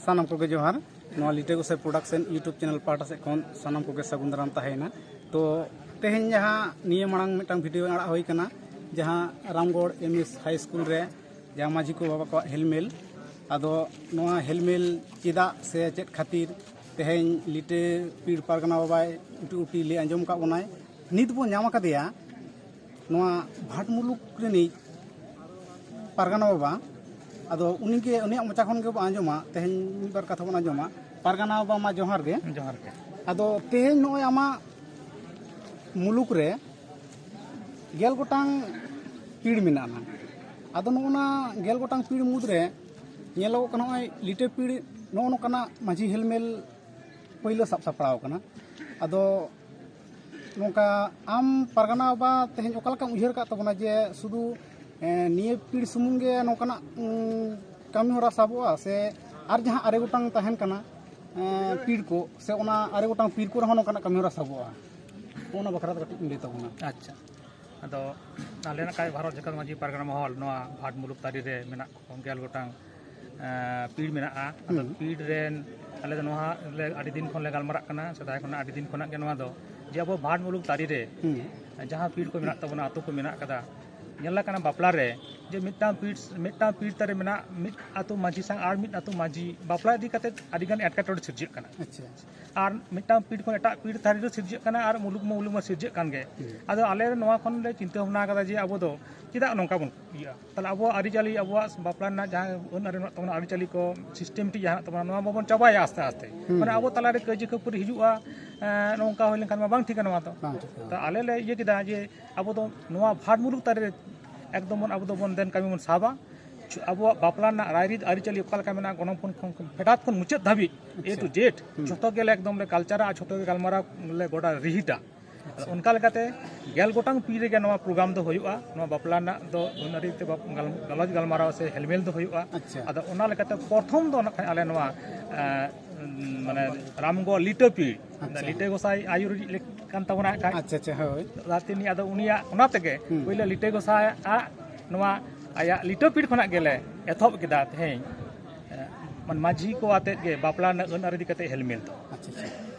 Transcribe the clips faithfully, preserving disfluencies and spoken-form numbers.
ᱥᱟᱱᱟᱢ ᱠᱚᱜᱮ ᱡᱚᱦᱟᱨ᱾ ᱱᱚᱣᱟ ᱞᱤᱴᱟᱹ ᱜᱚᱸᱥᱟᱭ ᱯᱨᱚᱰᱟᱠᱥᱚᱱ ᱤᱭᱩᱴᱩᱵᱽ ᱪᱮᱱᱮᱞ ᱯᱟᱦᱴᱟ ᱥᱮᱫ ᱠᱷᱚᱱ ᱥᱟᱱᱟᱢ ᱠᱚᱜᱮ ᱥᱟᱹᱜᱩᱱ ᱫᱟᱨᱟᱢ ᱛᱟᱦᱮᱸᱭᱮᱱᱟ᱾ ᱛᱚ ᱛᱮᱦᱮᱧ ᱡᱟᱦᱟᱸ ᱱᱤᱭᱟᱹ ᱢᱟᱲᱟᱝ ᱢᱤᱫᱴᱟᱝ ᱵᱷᱤᱰᱤᱭᱳ ᱟᱲᱟᱜ ᱦᱩᱭ ᱠᱟᱱᱟ, ᱡᱟᱦᱟᱸ ᱨᱟᱢᱜᱚᱲ ᱮᱢ ᱮᱥ ᱦᱟᱭ ᱥᱠᱩᱞ ᱨᱮ ᱡᱟᱦᱟᱸ ᱢᱟᱹᱡᱷᱤ ᱠᱚ ᱵᱟᱵᱟ ᱠᱚᱣᱟᱜ ᱦᱮᱞᱢᱮᱞ, ᱟᱫᱚ ᱱᱚᱣᱟ ᱦᱮᱞᱢᱮᱞ ᱪᱮᱫᱟᱜ ᱥᱮ ᱪᱮᱫ ᱠᱷᱟᱹᱛᱤᱨ ᱛᱮᱦᱮᱧ ᱞᱤᱴᱟᱹ ᱯᱤᱲ ᱯᱟᱨᱜᱟᱱᱟ ᱵᱟᱵᱟᱭ ᱩᱴᱤ ᱩᱴᱤ ᱞᱟᱹᱭ ᱟᱸᱡᱚᱢ ᱟᱠᱟᱫ ᱵᱚᱱᱟᱭ, ᱱᱤᱛ ᱵᱚᱱ ᱧᱟᱢ ᱟᱠᱟᱫᱮᱭᱟ ᱱᱚᱣᱟ ᱵᱷᱟᱴ ᱢᱩᱞᱩᱠ ᱨᱤᱱᱤᱡ ᱯᱟᱨᱜᱟᱱᱟ ᱵᱟᱵᱟ᱾ ᱟᱫᱚ ᱩᱱᱤᱜᱮ, ᱩᱱᱤᱭᱟᱜ ᱢᱚᱪᱟ ᱠᱷᱚᱱ ᱜᱮᱵᱚ ᱟᱸᱡᱚᱢᱟ ᱛᱮᱦᱮᱧ, ᱢᱤᱫ ᱵᱟᱨ ᱠᱟᱛᱷᱟ ᱵᱚᱱ ᱟᱸᱡᱚᱢᱟ᱾ ᱯᱟᱨᱜᱟᱱᱟ ᱵᱟᱵᱟ, ᱢᱟ ᱡᱚᱦᱟᱨ ᱜᱮ᱾ ᱡᱚᱦᱟᱨ ᱜᱮ᱾ ᱟᱫᱚ ᱛᱮᱦᱮᱧ ᱱᱚᱜᱼᱚᱭ ᱟᱢᱟᱜ ᱢᱩᱞᱩᱠ ᱨᱮ ᱜᱮᱞ ᱜᱚᱴᱟᱝ ᱯᱤᱲ ᱢᱮᱱᱟᱜᱼᱟ᱾ ᱟᱫᱚ ᱱᱚᱜᱼᱚ ᱱᱟ ᱜᱮᱞ ᱜᱚᱴᱟᱝ ᱯᱤᱲ ᱢᱩᱫᱽᱨᱮ ᱧᱮᱞᱚᱜᱚᱜ ᱠᱟᱱᱟ, ᱱᱚᱜᱼᱚᱭ ᱞᱤᱴᱟᱹ ᱯᱤᱲ ᱱᱚᱜᱼᱚ ᱱᱚᱝᱠᱟᱱᱟᱜ ᱢᱟᱹᱡᱷᱤ ᱦᱮᱞᱢᱮᱞ ᱯᱳᱭᱞᱳ ᱥᱟᱵ ᱥᱟᱯᱲᱟᱣ ᱠᱟᱱᱟ᱾ ᱟᱫᱚ ᱱᱚᱝᱠᱟ ᱟᱢ ᱯᱟᱨᱜᱟᱱᱟ ᱵᱟᱵᱟ ᱛᱮᱦᱮᱧ ᱚᱠᱟ ᱞᱮᱠᱟᱢ ᱩᱭᱦᱟᱹᱨ ᱟᱠᱟᱫ ᱛᱟᱵᱚᱱᱟ ᱡᱮ ᱥᱩᱫᱷᱩ, ᱮᱸ, ᱱᱤᱭᱟᱹ ᱯᱤᱲ ᱥᱩᱢᱩᱝ ᱜᱮ ᱱᱚᱝᱠᱟᱱᱟᱜ, ᱩᱸ, ᱠᱟᱹᱢᱤ ᱦᱚᱨᱟ ᱥᱟᱵᱚᱜᱼᱟ, ᱥᱮ ᱟᱨ ᱡᱟᱦᱟᱸ ᱟᱨᱮ ᱜᱚᱴᱟᱝ ᱛᱟᱦᱮᱱ ᱠᱟᱱᱟ, ᱮᱸ, ᱯᱤᱲ ᱠᱚ, ᱥᱮ ᱚᱱᱟ ᱟᱨᱮ ᱜᱚᱴᱟᱝ ᱯᱤᱲ ᱠᱚᱨᱮ ᱦᱚᱸ ᱱᱚᱝᱠᱟᱱᱟᱜ ᱠᱟᱹᱢᱤ ᱦᱚᱨᱟ ᱥᱟᱵᱚᱜᱼᱟ? ᱚᱱᱟ ᱵᱟᱠᱷᱨᱟ ᱛᱮ ᱠᱟᱹᱴᱤᱡ ᱮᱢ ᱞᱟᱹᱭ ᱛᱟᱵᱚᱱᱟ᱾ ᱟᱪᱪᱷᱟ, ᱟᱫᱚ ᱟᱞᱮ ᱱᱟᱠᱷᱟᱡ ᱵᱷᱟᱨᱚᱛ ᱡᱟᱠᱟᱛ ᱢᱟᱹᱡᱷᱤ ᱯᱟᱨᱜᱟᱱᱟ ᱢᱚᱦᱚᱞ ᱱᱚᱣᱟ ᱵᱷᱟᱴ ᱢᱩᱞᱩᱠ ᱛᱟᱹᱨᱤ ᱨᱮ ᱢᱮᱱᱟᱜ ᱠᱚ ᱜᱮᱞ ᱜᱚᱴᱟᱝ, ᱮᱸ, ᱯᱤᱲ ᱢᱮᱱᱟᱜᱼᱟ᱾ ᱟᱫᱚ ᱦᱩᱸ᱾ ᱯᱤᱲ ᱨᱮᱱ ᱟᱞᱮ ᱫᱚ ᱱᱚᱣᱟ ᱞᱮ ᱟᱹᱰᱤ ᱫᱤᱱ ᱠᱷᱚᱱ ᱞᱮ ᱜᱟᱞᱢᱟᱨᱟᱜ ᱠᱟᱱᱟ, ᱥᱮᱫᱟᱭ ᱠᱷᱚᱱᱟᱜ ᱟᱹᱰᱤ ᱫᱤᱱ ᱠᱷᱚᱱᱟᱜ ᱜᱮ ᱱᱚᱣᱟ ᱫᱚ, ᱡᱮ ᱟᱵᱚ ᱵᱷᱟᱴ ᱢᱩᱞᱩᱠ ᱛᱟᱹᱨᱤ ᱨᱮ ᱦᱩᱸ᱾ ᱡᱟᱦᱟᱸ ᱯᱤᱲ ᱠᱚ ᱢᱮᱱᱟᱜ ᱛᱟᱵᱚᱱᱟ, ᱟᱹᱛᱩ ᱠᱚ ᱢᱮᱱᱟᱜ ᱠᱟᱫᱟ, ᱧᱮᱞ ᱟᱠᱟᱱᱟ ᱵᱟᱯᱞᱟ ᱨᱮ ᱡᱮ ᱢᱤᱫᱴᱟᱝ ᱯᱤᱲ, ᱢᱤᱫᱴᱟᱝ ᱯᱤᱲ ᱛᱟᱹᱨᱤ ᱢᱮᱱᱟᱜ ᱢᱤᱫ ᱟᱹᱛᱩ ᱢᱟᱹᱡᱷᱤ ᱥᱟᱶ ᱟᱨ ᱢᱤᱫ ᱟᱹᱛᱩ ᱢᱟᱹᱡᱷᱤ ᱵᱟᱯᱞᱟ ᱤᱫᱤ ᱠᱟᱛᱮ ᱟᱹᱰᱤᱜᱟᱱ ᱮᱴᱠᱮᱴᱚᱬᱮ ᱥᱤᱨᱡᱟᱹᱜ ᱠᱟᱱᱟ᱾ ᱟᱪᱪᱷᱟ᱾ ᱟᱨ ᱢᱤᱫᱴᱟᱝ ᱯᱤᱲ ᱠᱷᱚᱱ ᱮᱴᱟᱜ ᱯᱤᱲ ᱛᱟᱹᱨᱤ ᱫᱚ ᱥᱤᱨᱡᱟᱹᱜ ᱠᱟᱱᱟ ᱟᱨ ᱢᱩᱞᱩᱠ ᱢᱟ ᱢᱩᱞᱩᱠ ᱢᱟ ᱥᱤᱨᱡᱟᱹᱜ ᱠᱟᱱ ᱜᱮ᱾ ᱦᱩᱸ᱾ ᱟᱫᱚ ᱟᱞᱮ ᱱᱚᱣᱟ ᱠᱷᱚᱱ ᱞᱮ ᱪᱤᱱᱛᱟᱹ ᱵᱷᱟᱵᱽᱱᱟ ᱠᱟᱫᱟ ᱡᱮ ᱟᱵᱚ ᱫᱚ ᱪᱮᱫᱟᱜ ᱱᱚᱝᱠᱟ ᱵᱚᱱ ᱤᱭᱟᱹᱜᱼᱟ? ᱛᱟᱦᱞᱮ ᱟᱵᱚᱣᱟᱜ ᱟᱹᱨᱤᱪᱟᱹᱞᱤ, ᱟᱵᱚᱣᱟᱜ ᱵᱟᱯᱞᱟ ᱨᱮᱱᱟᱜ ᱡᱟᱦᱟᱸ ᱟᱹᱱ ᱟᱹᱨᱤ ᱢᱮᱱᱟᱜ ᱛᱟᱵᱚᱱᱟ, ᱟᱹᱨᱤᱪᱟᱹᱞᱤ ᱠᱚ, ᱥᱤᱥᱴᱮᱢ ᱴᱷᱤᱠ ᱡᱟᱦᱟᱸ ᱢᱮᱱᱟᱜ ᱛᱟᱵᱚᱱᱟ, ᱱᱚᱣᱟ ᱵᱟᱵᱚᱱ ᱪᱟᱵᱟᱭᱟ ᱟᱥᱛᱮ ᱟᱥᱛᱮ᱾ ᱦᱩᱸ᱾ ᱢᱟᱱᱮ ᱟᱵᱚ ᱛᱟᱞᱟᱨᱮ ᱠᱟᱹᱭᱡᱟᱹ ᱠᱷᱟᱹᱯᱟᱹᱨᱤ ᱦᱤᱡᱩᱜᱼᱟ, ᱮᱸ, ᱱᱚᱝᱠᱟ ᱦᱩᱭ ᱞᱮᱱᱠᱷᱟᱱ ᱢᱟ ᱵᱟᱝ ᱴᱷᱤᱠᱟ ᱱᱚᱣᱟ ᱫᱚ᱾ ᱵᱟᱝ ᱴᱷᱤᱠᱟ᱾ ᱛᱚ ᱟᱞᱮ ᱞᱮ ᱤᱭᱟᱹ ᱠᱮᱫᱟ ᱡᱮ ᱟᱵᱚ ᱫᱚ ᱱᱚᱣᱟ ᱵᱷᱟᱴ ᱢᱩᱞᱩᱠ ᱛᱟᱹᱨᱤ ᱨᱮ ᱮᱠᱫᱚᱢ ᱵᱚᱱ, ᱟᱵᱚ ᱫᱚᱵᱚᱱ ᱫᱮᱱ ᱠᱟᱹᱢᱤ ᱵᱚᱱ ᱥᱟᱵᱟ᱾ ᱟᱵᱚᱣᱟᱜ ᱵᱟᱯᱞᱟ ᱨᱮᱱᱟᱜ ᱨᱟᱭᱨᱤᱛ ᱟᱹᱨᱤᱪᱟᱹᱞᱤ ᱚᱠᱟ ᱞᱮᱠᱟ ᱢᱮᱱᱟᱜᱼᱟ, ᱜᱚᱱᱚᱝ ᱯᱚᱱ ᱠᱷᱚᱱ ᱯᱷᱮᱰᱟᱛ ᱠᱷᱚᱱ ᱢᱩᱪᱟᱹᱫ ᱫᱷᱟᱹᱵᱤᱡ, A to Z, ᱟᱪᱪᱷᱟ᱾ ᱦᱩᱸ᱾ ᱡᱷᱚᱛᱚ ᱜᱮᱞᱮ ᱮᱠᱫᱚᱢ ᱞᱮ ᱠᱟᱞᱪᱟᱨᱟ ᱟᱨ ᱡᱷᱚᱛᱚ ᱜᱮ ᱜᱟᱞᱢᱟᱨᱟᱣ ᱞᱮ ᱜᱚᱴᱟ ᱨᱤᱦᱤᱴᱟ᱾ ᱟᱪᱪᱷᱟ᱾ ᱚᱱᱠᱟ ᱞᱮᱠᱟᱛᱮ ᱜᱮᱞ ᱜᱚᱴᱟᱝ ᱯᱤᱲ ᱨᱮᱜᱮ ᱱᱚᱣᱟ ᱯᱨᱳᱜᱨᱟᱢ ᱫᱚ ᱦᱩᱭᱩᱜᱼᱟ᱾ ᱱᱚᱣᱟ ᱵᱟᱯᱞᱟ ᱨᱮᱱᱟᱜ ᱫᱚ ᱟᱹᱱ ᱟᱹᱨᱤ ᱛᱮ ᱵᱟᱯ-, ᱜᱟᱞ-, ᱜᱟᱞᱚᱪ ᱜᱟᱞᱢᱟᱨᱟᱣ ᱥᱮ ᱦᱮᱞᱢᱮᱞ ᱫᱚ ᱦᱩᱭᱩᱜᱼᱟ᱾ ᱟᱪᱪᱷᱟ᱾ ᱟᱫᱚ ᱚᱱᱟ ᱞᱮᱠᱟᱛᱮ ᱯᱨᱚᱛᱷᱚᱢ ᱫᱚ ᱱᱟᱜ ᱠᱷᱟᱱ ᱟᱞᱮ ᱱᱚᱣᱟ, ᱮᱸ, ᱢᱟᱱᱮ ᱨᱟᱢᱜᱚᱲ ᱞᱤᱴᱟᱹ ᱯᱤᱲ, ᱟᱪᱪᱷᱟ᱾ ᱞᱤᱴᱟᱹ ᱜᱚᱸᱥᱟᱭ ᱟᱹᱭᱩᱨᱤᱡ ᱞᱮᱠ-, ᱠᱟᱱ ᱛᱟᱵᱚᱱᱟ ᱦᱟᱸᱜ ᱠᱷᱟᱡ᱾ ᱟᱪᱪᱷᱟ, ᱟᱪᱪᱷᱟ, ᱦᱳᱭ᱾ ᱫᱟᱫᱟ ᱛᱤᱱᱤ, ᱟᱫᱚ ᱩᱱᱤᱭᱟᱜ ᱚᱱᱟ ᱛᱮᱜᱮ ᱦᱩᱸ᱾ ᱯᱳᱭᱞᱳ ᱞᱤᱴᱟᱹ ᱜᱚᱸᱥᱟᱭ ᱟᱜ ᱱᱚᱣᱟ ᱟᱭᱟᱜ ᱞᱤᱴᱟᱹ ᱯᱤᱲ ᱠᱷᱚᱱᱟᱜ ᱜᱮᱞᱮ ᱮᱛᱚᱦᱚᱵ ᱠᱮᱫᱟ ᱛᱮᱦᱮᱧ᱾ ᱮᱸ, ᱢᱟᱹᱡᱷᱤ ᱠᱚ ᱟᱛᱮᱫ ᱜᱮ ᱵᱟᱯᱞᱟ ᱨᱮᱱᱟᱜ ᱟᱹᱱ ᱟᱹᱨᱤ ᱤᱫᱤ ᱠᱟᱛᱮ ᱦᱮᱞᱢᱮᱞ ᱫᱚ᱾ ᱟᱪᱪᱷᱟ, ᱟᱪᱪᱷᱟ᱾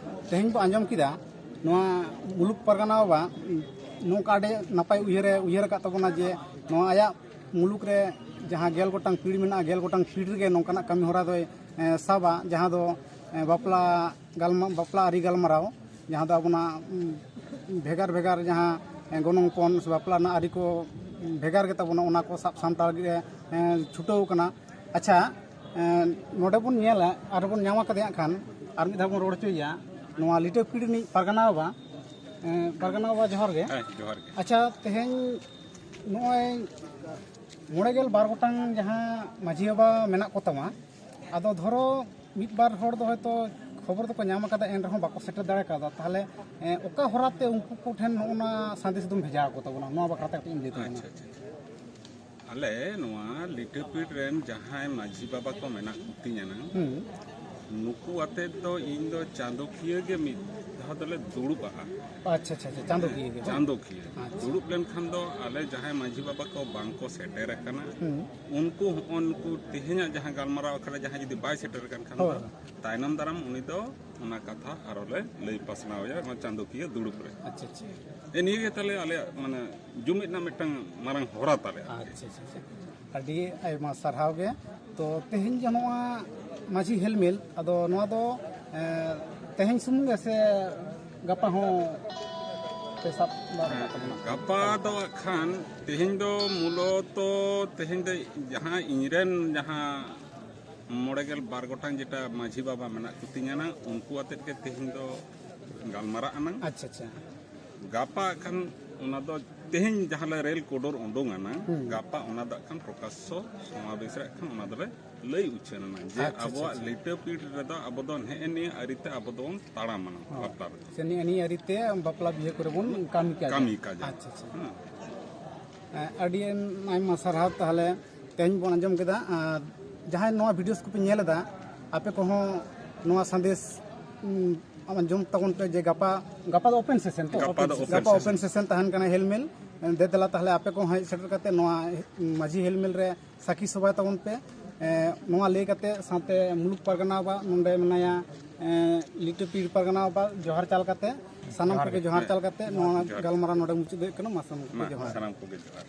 ᱛᱮᱦᱮᱧ ᱵᱚ ᱟᱸᱡᱚᱢ ᱠᱮᱫᱟ, ᱱᱚᱣᱟ ᱢᱩᱞᱩᱠ ᱯᱟᱨᱜᱟᱱᱟ ᱵᱟᱵᱟ ᱱᱚᱝᱠᱟ ᱟᱹᱰᱤ ᱱᱟᱯᱟᱭ ᱩᱭᱦᱟᱹᱨᱮ ᱩᱭᱦᱟᱹᱨ ᱟᱠᱟᱫ ᱛᱟᱵᱚᱱᱟ ᱡᱮ ᱱᱚᱣᱟ ᱟᱭᱟᱜ ᱢᱩᱞᱩᱠ ᱨᱮ ᱡᱟᱦᱟᱸ ᱜᱮᱞ ᱜᱚᱴᱟᱝ ᱯᱤᱲ ᱢᱮᱱᱟᱜᱼᱟ, ᱜᱮᱞ ᱜᱚᱴᱟᱝ ᱯᱤᱲ ᱨᱮᱜᱮ ᱱᱚᱝᱠᱟᱱᱟᱜ ᱠᱟᱹᱢᱤ ᱦᱚᱨᱟ ᱫᱚᱭ, ᱮ, ᱥᱟᱵᱟ, ᱡᱟᱦᱟᱸ ᱫᱚ, ᱮ, ᱵᱟᱯᱞᱟ ᱜᱟᱞᱢᱟ-, ᱵᱟᱯᱞᱟ ᱟᱹᱨᱤ ᱜᱟᱞᱢᱟᱨᱟᱣ, ᱡᱟᱦᱟᱸ ᱫᱚ ᱟᱵᱚᱱᱟᱜ, ᱩᱢ, ᱵᱷᱮᱜᱟᱨ ᱵᱷᱮᱜᱟᱨ ᱡᱟᱦᱟᱸ, ᱮ, ᱜᱚᱱᱚᱝ ᱯᱚᱱ ᱥᱮ ᱵᱟᱯᱞᱟ ᱨᱮᱱᱟᱜ ᱟᱹᱨᱤ ᱠᱚ, ᱩᱢ, ᱵᱷᱮᱜᱟᱨ ᱜᱮᱛᱟ ᱵᱚᱱᱟ, ᱚᱱᱟ ᱠᱚ ᱥᱟᱵ ᱥᱟᱱᱛᱟᱲ ᱞᱟᱹᱜᱤᱫ ᱮ, ᱮ, ᱪᱷᱩᱴᱟᱹᱣ ᱠᱟᱱᱟ᱾ ᱟᱪᱪᱷᱟ, ᱮ, ᱱᱚᱰᱮ ᱵᱚᱱ ᱧᱮᱞᱟ, ᱟᱨ ᱵᱚᱱ ᱧᱟᱢ ᱟᱠᱟᱫᱮᱭᱟ ᱦᱟᱸᱜ ᱠᱷᱟᱱ, ᱟᱨ ᱢᱤᱫ ᱫᱷᱟᱣ ᱵᱚᱱ ᱨᱚᱲ ᱦᱚᱪᱚᱭᱮᱭᱟ, ᱱᱚᱣᱟ ᱞᱤᱴᱟᱹ ᱯᱤᱲ ᱨᱤᱱᱤᱡ ᱯᱟᱨᱜᱟᱱᱟ ᱵᱟᱵᱟ, ᱮ, ᱯᱟᱨᱜᱟᱱᱟ ᱵᱟᱵᱟ ᱡᱚᱦᱟᱨ ᱜᱮ᱾ ᱦᱮᱸ, ᱡᱚᱦᱟᱨ ᱜᱮ᱾ ᱟᱪᱪᱷᱟ, ᱛᱮᱦᱮᱧ ᱱᱚᱜᱼᱚᱭ ᱢᱚᱬᱮ ᱜᱮᱞ ᱵᱟᱨ ᱜᱚᱴᱟᱝ ᱡᱟᱦᱟᱸ ᱢᱟᱹᱡᱷᱤ ᱵᱟᱵᱟ ᱢᱮᱱᱟᱜ ᱠᱚ ᱛᱟᱢᱟ, ᱟᱫᱚ ᱫᱷᱚᱨᱚ ᱢᱤᱫ ᱵᱟᱨ ᱦᱚᱲ ᱫᱚ ᱦᱚᱭᱛᱳ ᱠᱷᱚᱵᱚᱨ ᱫᱚᱠᱚ ᱧᱟᱢ ᱟᱠᱟᱫᱟ, ᱮᱱ ᱨᱮᱦᱚᱸ ᱵᱟᱠᱚ ᱥᱮᱴᱮᱨ ᱫᱟᱲᱮ ᱠᱟᱣᱫᱟ᱾ ᱛᱟᱦᱚᱞᱮ, ᱮ, ᱚᱠᱟ ᱦᱚᱨᱟᱛᱮ ᱩᱱᱠᱩ ᱠᱚᱴᱷᱮᱱ ᱱᱚᱜᱼᱚ ᱱᱟ ᱥᱟᱸᱫᱮᱥ ᱫᱚᱢ ᱵᱷᱮᱡᱟ ᱟᱠᱚ ᱛᱟᱵᱚᱱᱟ? ᱱᱚᱣᱟ ᱵᱟᱠᱷᱨᱟᱛᱮ ᱠᱟᱹᱴᱤᱡ ᱮᱢ ᱞᱟᱹᱭ ᱛᱟᱵᱚᱱᱟ᱾ ᱟᱪᱪᱷᱟ, ᱟᱪᱪᱷᱟ, ᱟᱪᱪᱷᱟ᱾ ᱟᱞᱮ ᱱᱚᱣᱟ ᱞᱤᱴᱟᱹᱯᱤᱲ ᱨᱮᱱ ᱡᱟᱦᱟᱸᱭ ᱢᱟᱹᱡᱷᱤ ᱵᱟᱵᱟ ᱠᱚ ᱢᱮᱱᱟᱜ ᱠᱚᱛᱤᱧᱟ ᱱᱟᱝ, ᱦᱩᱸ᱾ ᱱᱩᱠᱩ ᱟᱛᱮᱫ ᱫᱚ ᱤᱧ ᱫᱚ ᱪᱟᱸᱫᱚᱠᱤᱭᱟᱹ ᱜᱮ ᱢᱤᱫ ᱫᱷᱟᱣ ᱫᱚᱞᱮ ᱫᱩᱲᱩᱵ ᱟᱜᱼᱟ᱾ ᱟᱪᱪᱷᱟ, ᱟᱪᱪᱷᱟ, ᱟᱪᱪᱷᱟ, ᱪᱟᱸᱫᱚᱠᱤᱭᱟᱹ ᱜᱮ ᱵᱟᱝ? ᱪᱟᱸᱫᱚᱠᱤᱭᱟᱹ᱾ ᱟᱪᱪᱷᱟ᱾ ᱫᱩᱲᱩᱵ ᱞᱮᱱᱠᱷᱟᱱ ᱫᱚ ᱟᱞᱮ ᱡᱟᱦᱟᱸᱭ ᱢᱟᱹᱡᱷᱤ ᱵᱟᱵᱟ ᱠᱚ ᱵᱟᱝ ᱠᱚ ᱥᱮᱴᱮᱨ ᱟᱠᱟᱱᱟ, ᱦᱩᱸ᱾ ᱩᱱᱠᱩ ᱦᱚᱸᱜᱼᱚ ᱱᱩᱠᱩ ᱛᱮᱦᱮᱧᱟᱜ ᱡᱟᱦᱟᱸ ᱜᱟᱞᱢᱟᱨᱟᱣ ᱟᱠᱷᱲᱟ ᱨᱮ ᱡᱟᱦᱟᱸᱭ ᱡᱩᱫᱤ ᱵᱟᱭ ᱥᱮᱴᱮᱨ ᱟᱠᱟᱱ ᱠᱷᱟᱱ ᱦᱳᱭ᱾ ᱫᱚ ᱛᱟᱭᱱᱚᱢ ᱫᱟᱨᱟᱢ ᱩᱱᱤ ᱫᱚ ᱚᱱᱟ ᱠᱟᱛᱷᱟ ᱟᱨᱚ ᱞᱮ ᱞᱟᱹᱭ ᱯᱟᱥᱱᱟᱣ ᱮᱭᱟ ᱱᱚᱣᱟ ᱪᱟᱸᱫᱚᱠᱤᱭᱟᱹ ᱫᱩᱲᱩᱵ ᱨᱮ᱾ ᱟᱪᱪᱷᱟ, ᱟᱪᱪᱷᱟ᱾ ᱮ ᱱᱤᱭᱟᱹ ᱜᱮ ᱛᱟᱞᱮ ᱟᱞᱮᱭᱟᱜ ᱢᱟᱱᱮ ᱡᱩᱢᱤᱫ ᱨᱮᱱᱟᱜ ᱢᱤᱫᱴᱟᱝ ᱢᱟᱨᱟᱝ ᱦᱚᱨᱟ ᱛᱟᱞᱮ ᱟᱨᱠᱤ᱾ ᱟᱪᱪᱷᱟ, ᱟᱪᱪᱷᱟ, ᱟᱪᱪᱷᱟ᱾ ᱟᱹᱰᱤ ᱟᱭᱢᱟ ᱥᱟᱨᱦᱟᱣ ᱜᱮ᱾ ᱛᱚ ᱛᱮᱦᱮᱧ ᱡᱮ ᱱᱚᱣᱟ ᱢᱟᱹᱡᱷᱤ ᱦᱮᱞᱢᱮᱞ, ᱟᱫᱚ ᱱᱚᱣᱟ ᱫᱚ, ᱮ, ᱛᱮᱦᱮᱧ ᱥᱩᱢᱩᱝ ᱜᱮ ᱥᱮ ᱜᱟᱯᱟ ᱦᱚᱸ ᱯᱮ ᱥᱟᱵ ᱫᱟᱲᱮᱭᱟᱜ ᱛᱟᱵᱚᱱᱟ? ᱜᱟᱯᱟ ᱫᱚ ᱦᱟᱸᱜ ᱠᱷᱟᱱ ᱛᱮᱦᱮᱧ ᱫᱚ ᱢᱩᱞᱚᱛᱚ ᱛᱮᱦᱮᱧ ᱫᱚ ᱡᱟᱦᱟᱸ ᱤᱧᱨᱮᱱ ᱡᱟᱦᱟᱸ ᱢᱚᱬᱮ ᱜᱮᱞ ᱵᱟᱨ ᱜᱚᱴᱟᱝ ᱡᱮᱴᱟ ᱢᱟᱹᱡᱷᱤ ᱵᱟᱵᱟ ᱢᱮᱱᱟᱜ ᱠᱚᱛᱤᱧᱟ ᱱᱟᱜ, ᱩᱱᱠᱩ ᱟᱛᱮᱫ ᱜᱮ ᱛᱮᱦᱮᱧ ᱫᱚ ᱜᱟᱞᱢᱟᱨᱟᱜ ᱟᱱᱟᱝ᱾ ᱟᱪᱪᱷᱟ, ᱟᱪᱪᱷᱟ᱾ ᱜᱟᱯᱟ ᱠᱷᱟᱱ ᱚᱱᱟ ᱫᱚ ᱛᱮᱦᱮᱧ ᱡᱟᱦᱟᱸ ᱞᱮ ᱨᱮᱞ ᱠᱳᱰᱚᱨ ᱩᱰᱩᱝ ᱟᱱᱟ, ᱦᱩᱸ᱾ ᱜᱟᱯᱟ ᱚᱱᱟ ᱫᱚ ᱠᱷᱟᱱ ᱯᱨᱚᱠᱟᱥᱥᱚ ᱥᱚᱢᱟᱵᱮᱥ ᱨᱮ ᱠᱷᱟᱱ ᱚᱱᱟ ᱫᱚᱞᱮ ᱞᱟᱹᱭ ᱩᱪᱷᱟᱹᱱ ᱟᱱᱟ ᱡᱮ ᱟᱪᱪᱷᱟ, ᱟᱪᱪᱷᱟ, ᱟᱵᱚᱣᱟᱜ ᱟᱪᱪᱷᱟ᱾ ᱞᱤᱴᱟᱹ ᱯᱤᱲ ᱨᱮᱫᱚ ᱟᱵᱚ ᱫᱚ ᱱᱮᱜᱼᱮ ᱱᱤᱭᱟᱹ ᱟᱹᱨᱤᱛᱮ ᱟᱵᱚ ᱫᱚᱵᱚᱱ ᱛᱟᱲᱟᱢ ᱟᱱᱟ ᱦᱚᱸ᱾ ᱵᱟᱯᱞᱟ ᱨᱮᱫᱚ᱾ ᱥᱮ ᱱᱤᱭᱟᱹ, ᱱᱤᱭᱟᱹ ᱟᱹᱨᱤᱛᱮ ᱵᱟᱯᱞᱟ ᱵᱤᱦᱟᱹ ᱠᱚᱨᱮ ᱵᱚᱱ ᱠᱟᱹᱢᱤ ᱠᱟᱡᱟ᱾ ᱠᱟᱹᱢᱤ ᱠᱟᱡᱟ᱾ ᱟᱪᱪᱷᱟ, ᱟᱪᱪᱷᱟ᱾ ᱦᱮᱸ᱾ ᱮᱸ, ᱟᱹᱰᱤ ᱟᱭᱢᱟ ᱥᱟᱨᱦᱟᱣ᱾ ᱛᱟᱦᱚᱞᱮ ᱛᱮᱦᱮᱧ ᱵᱚᱱ ᱟᱸᱡᱚᱢ ᱠᱮᱫᱟ, ᱟᱨ ᱡᱟᱦᱟᱸᱭ ᱱᱚᱣᱟ videos ᱠᱚᱯᱮ ᱧᱮᱞ ᱮᱫᱟ, ᱟᱯᱮ ᱠᱚᱦᱚᱸ ᱱᱚᱣᱟ ᱥᱟᱸᱫᱮᱥ, ᱩᱢ, ᱟᱸᱡᱚᱢ ᱛᱟᱵᱚᱱ ᱯᱮ ᱡᱮ ᱜᱟᱯᱟ, ᱜᱟᱯᱟ ᱫᱚ open session ᱛᱚ? ᱜᱟᱯᱟ ᱫᱚ open ᱜᱟᱯᱟ session᱾ Open session ᱛᱟᱦᱮᱱ ᱠᱟᱱᱟ ᱦᱮᱞᱢᱮᱞ᱾ ᱫᱮ ᱫᱮᱞᱟ ᱛᱟᱦᱚᱞᱮ ᱟᱯᱮ ᱠᱚᱦᱚᱸ ᱦᱮᱡ ᱥᱮᱴᱮᱨ ᱠᱟᱛᱮ ᱱᱚᱣᱟ ᱢᱟᱹᱡᱷᱤ ᱦᱮᱞᱢᱮᱞ ᱨᱮ ᱥᱟᱹᱠᱷᱤ ᱥᱚᱵᱷᱟᱭ ᱛᱟᱵᱚᱱ ᱯᱮ᱾ ᱮ, ᱱᱚᱣᱟ ᱞᱟᱹᱭ ᱠᱟᱛᱮ ᱥᱟᱶᱛᱮ ᱢᱩᱞᱩᱠ ᱯᱟᱨᱜᱟᱱᱟ ᱵᱟᱵᱟ ᱱᱚᱰᱮ ᱢᱮᱱᱟᱭᱟ, ᱮ, ᱞᱤᱴᱟᱹ ᱯᱤᱲ ᱯᱟᱨᱜᱟᱱᱟ ᱵᱟᱵᱟ ᱡᱚᱦᱟᱨ ᱪᱟᱞ ᱠᱟᱛᱮ, ᱥᱟᱱᱟᱢ ᱠᱚᱜᱮ ᱡᱚᱦᱟᱨ ᱪᱟᱞ ᱠᱟᱛᱮ ᱱᱚᱣᱟ ᱜᱟᱞᱢᱟᱨᱟᱣ ᱱᱚᱰᱮ ᱢᱩᱪᱟᱹᱫ ᱦᱩᱭᱩᱜ ᱠᱟᱱᱟ᱾ ᱢᱟ ᱥᱟᱱᱟᱢ ᱠᱚᱜᱮ ᱡᱚᱦᱟᱨ᱾ ᱥᱟᱱᱟᱢ ᱠᱚᱜᱮ ᱡᱚᱦᱟᱨ᱾